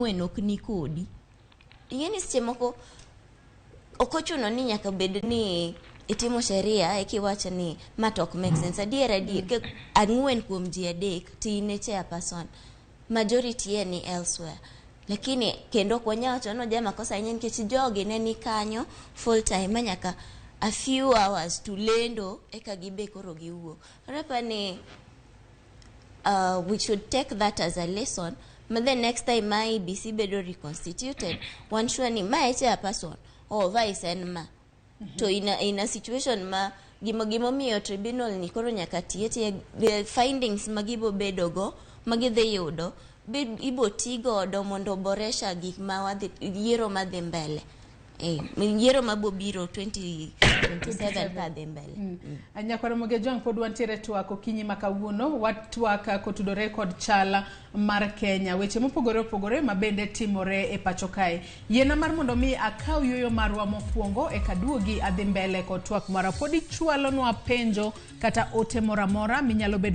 Ang'wen ok ni kodi. Ing'e ni seche moko ok ochuno ni nyaka bed ni itimo sheria eka iwach ni ma to ok make sense. Adier adier, ang'wen kuom ji adek to in e chairperson. Majority ye ni elsewhere. Lakini kendo ok wanyal wacho ni oja makosa ahinya nikech jogi ne ni kanyo full time ma nyaka a few hours to lendo eka gibe koro giwuok. Koro apani ni we should take that as a lesson ma the next time ma IEBC bedo reconstituted wan sure ni ma e chairperson oh vice en ma to in a situation ma gima gimomiyo tribunal ni koro nyaka tiye tiye the findings ma gibo bedo go ma gidhi yudo ibo ti godo mondo oboresha gik ma wadhi yiero madhi mbele, yiero mabo biro 2027 kadhi mbele. Nyakwar Ramogi Ojwang', pod wantiere twak okinyi ma kawuono. Watwak kotudore kod chal mar Kenya, weche mopogore opogore ma bende timore e pacho kae. Yiena mar mondo mi akaw yueyo marwa mokwongo eka duogi adhi mbele kod twak marwa. Pod ichwalonwa penjo kata ote moro amora minyalo bedo.